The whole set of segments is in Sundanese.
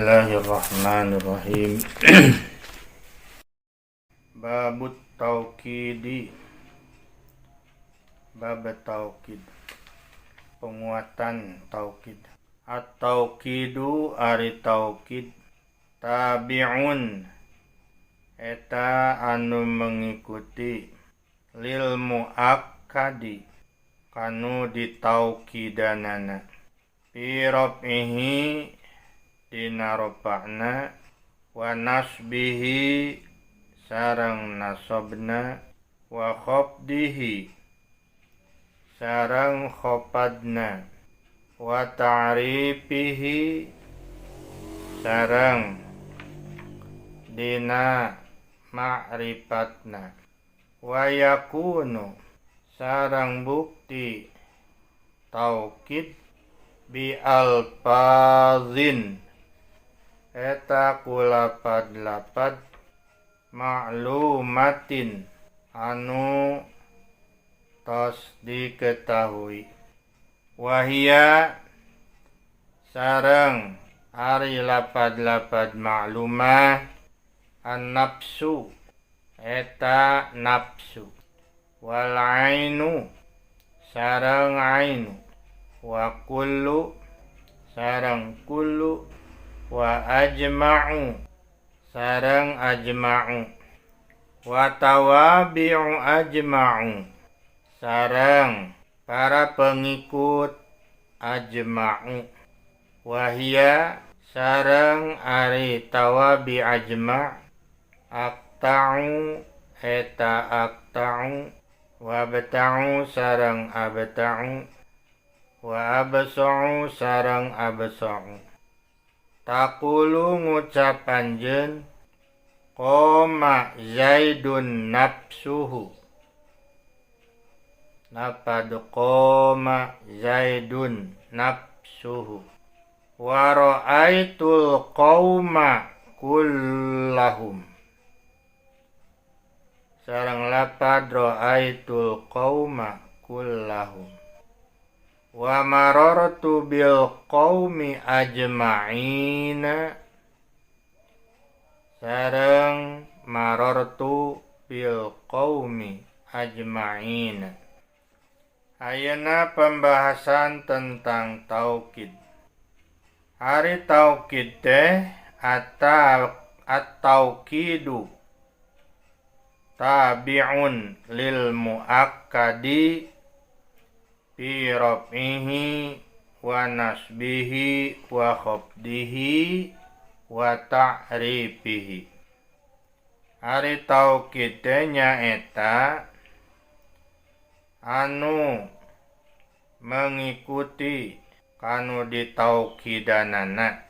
Bismillahirrahmanirrahim. Babut taukidi. Bab taukid. Penguatan taukid. At-taukidu ari taukid tabi'un eta anu mengikuti lil muakkadi kanu ditaukidanana fi raf'ihi dina rafa'na wa nasbihi sareng nasabna wa khafdihi sareng khafadna wa ta'rifihi sareng dina ma'rifatna wa yakunu sareng bukti taukid bi alfazin eta ku lapad-lapad ma'lumatin anu tos diketahui wahia sareng ari lapad-lapad ma'lumah an-nafsu eta nafsu wal ainu sareng ainu wa kullu sareng kullu wa ajma'u sareng ajma'u wa tawabi'u ajma'u sareng para pengikut ajma'u wahia sareng ari tawabi ajma' aqta'u eta aqta'u wa abta'u sareng abta'u wa absa'u sareng absa'u. Taqulu ngucap anjeun qoma Zaidun nafsuhu lapad qoma Zaidun nafsuhu wa ra'aitul qauma kullahum sareng lapad ra'aitul qauma kullahum wa marartu bil qaumi ajma'ina sareng marartu bil qaumi ajma'ina. Ayeuna pembahasan tentang taukid. Ari taukid teh at-taukidu tabi'un lil muakkadi fi raf'ihi wa nasbihi wa khafdihi wa ta'rifihi. Ari taukid teh nyaeta anu mengikuti kanu ditaukidanana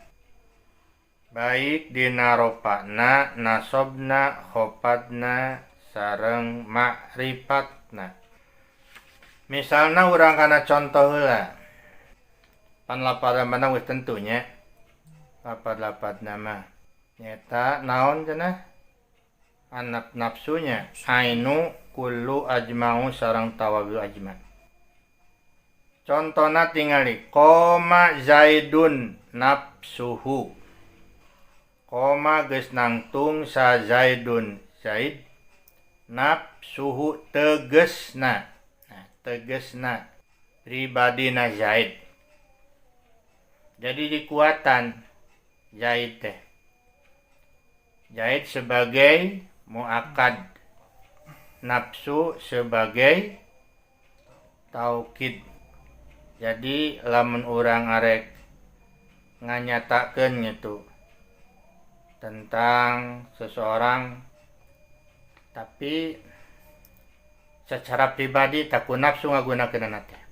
baik dina rofa'na, nasobna, khofadna sareng ma'rifatna. Misalna urang kana contoh heula. Pan lapad mana geus tentunya lapad-lapad nama nyata naon cenah anak nafsunya ainu kullu ajma'u sareng tawabi ajma. Contona tingali qoma Zaidun nafsuhu. Qoma geus nangtung sa Zaidun Zaid nafsuhu tegesna. Nah, tegesna pribadina Zaid. Jadi dikuatan Zaid teh. Zaid sebagai muakkad, nafsu sebagai taukid. Jadi lamun urang arek nganyatakeun gitu tentang seseorang tapi secara pribadi tak ku nafsu ngagunakeunana teh.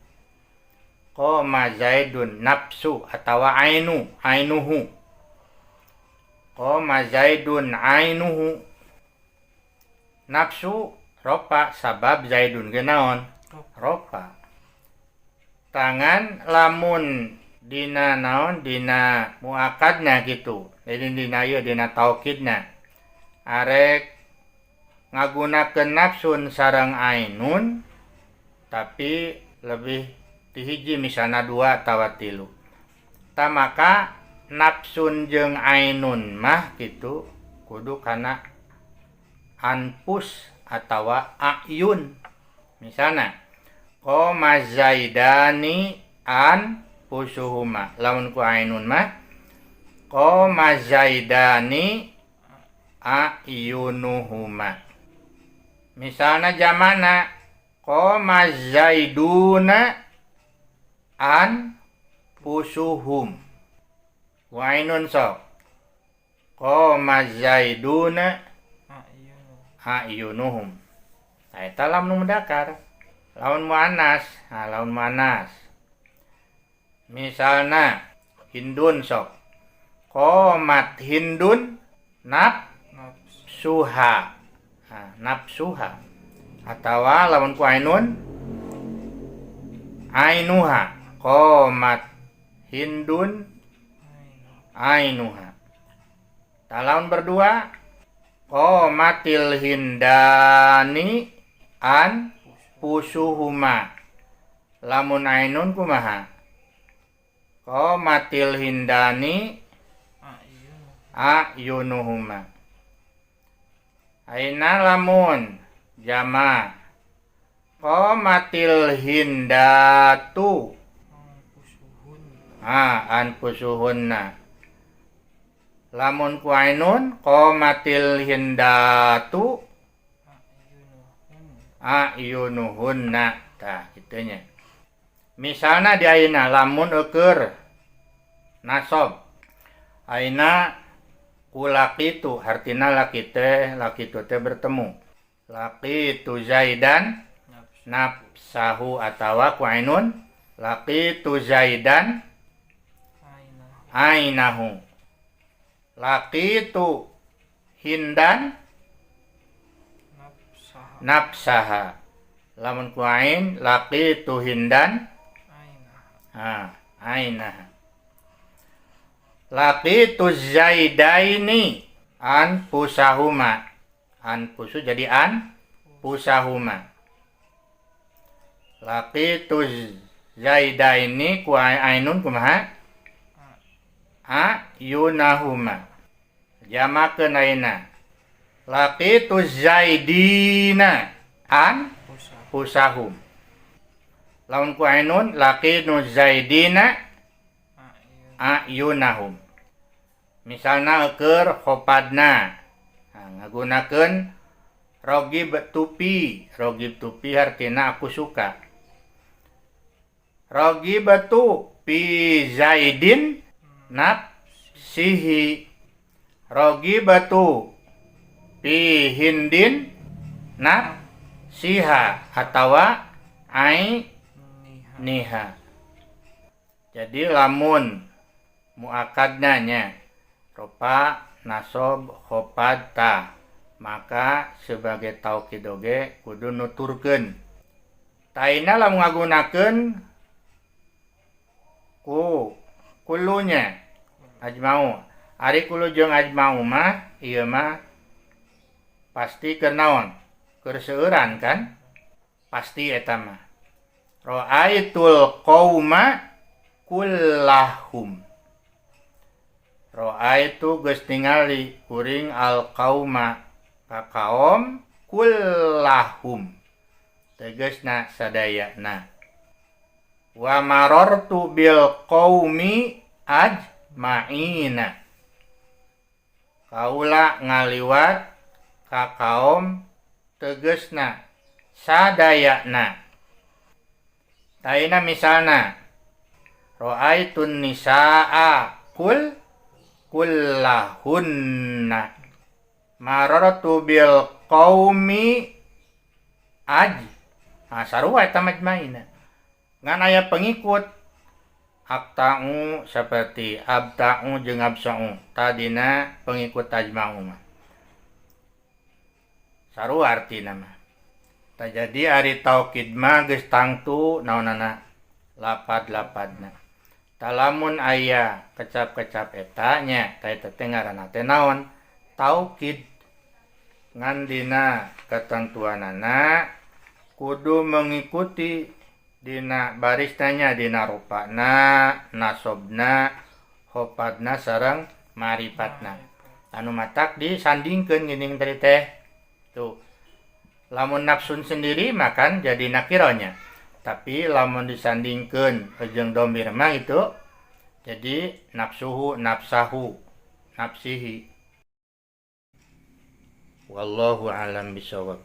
Qoma Zaidun nafsu atawa ainu ainuhu. Qoma Zaidun ainuhu. Nafsu rofa sabab Zaidun ge naon? Rofa. Tangan lamun dina naon dina muakadna gitu. Jadi dina ieu dina taukidna. Arek ngagunakeun nafsun sareng ainun tapi lebih ti hiji misalna dua atawa tilu. Ta maka nafsun jeung ainun mah kitu kudu kana anfus atawa ayun. Misalna qoma zaidani anfusuhuma. Lamun ku ainun mah qoma zaidani ayunuhuma. Misalna jamana qoma zaiduna anfusuhum. Ku ainun sok qoma zaiduna ayunuhum. Nah, eta lamun mudakar. Lamun muannas, nah lamun muannas. Misalna Hindun sok qomat Hindun nafsuha. Nah, nafsuha. Atawa lamun ku ainun ainuha. Qomat Hindun ainuha. Tah lamun berdua qomatil hindani anfusuhuma. Lamun ainun kumaha? Qomatil hindani ayunuhuma. Aina lamun jama qomatil hindatu anfusuhunna. Lamun ku ainun qomatil hindatu ayunuhunna. Tah kitu nya. Misalna di ayeuna lamun eueur nasob ayeuna ku laqitu hartina laki teh laqitu teh bertemu. Laqitu Zaidan nafsahu atawa ku ainun laqitu Zaidan ainahu. Laqitu Hindan nafsaha. Lamun ku ain laqitu Hindan ainaha. Laqitu Zaidaini anfusahuma. Anfusu jadi anfusahuma. Laqitu Zaidaini ku ainun kumaha? Ayunahuma. Jamakeun ayeuna. Laqitu Zaidina anfusahum. Lamun ku ainun laqitu Zaidina ayunahum. Misalna keur khopadna. Nah, ngagunakeun rogib tupi. Rogib tupi artina aku suka. Rogib tu pi Zaidin nafsihi. Rogib tu pi Hindin nafsiha atawa ainiha. Jadi lamun muakadna nya ropa nasob khopad ta, maka sebagai taukid oge kudu nuturkeun. Taina lamun ngagunakeun ku kulunya ajma'u. Ari kulu jeung ajma'u mah ieu mah pasti keur naon? Keur seueuran kan? Pasti eta mah. Ra'aitul qauma kullahum. Ra'aitu geus ningali kuring al qauma ka kaum kullahum. Tegasna sadayana. Wa marartu bil qaumi ajma'ina. Kaula ngaliwat ka kaum tegasna sadayana. Taina misalna ra'aitun nisaa kullahunna. Marartu bil qaumi aj. Nah, sarua eta majmaina. Ngan aya pengikut akta'u seperti abta'u jeung absa'u. Tadina pengikut ajma'u mah. Sarua artina mah. Tah jadi ari taukid mah geus tangtu naonana lapad-lapadna. Talamun aya kecap-kecap eta nya tah eta teh ngaranna teh naon? Taukid. Ngan dina ketentuanana kudu mengikuti dina barisna nya dina rupana, nasobna, khopadna sareng marifatna. Anu matak disandingkeun geuning tadi teh. Tuh. Lamun nafsun sendiri makan jadi nakironya. Tapi lamun disandingkeun jeung domir mah itu jadi nafsuhu, nafsahu, nafsihi. Wallahu alam bisawab.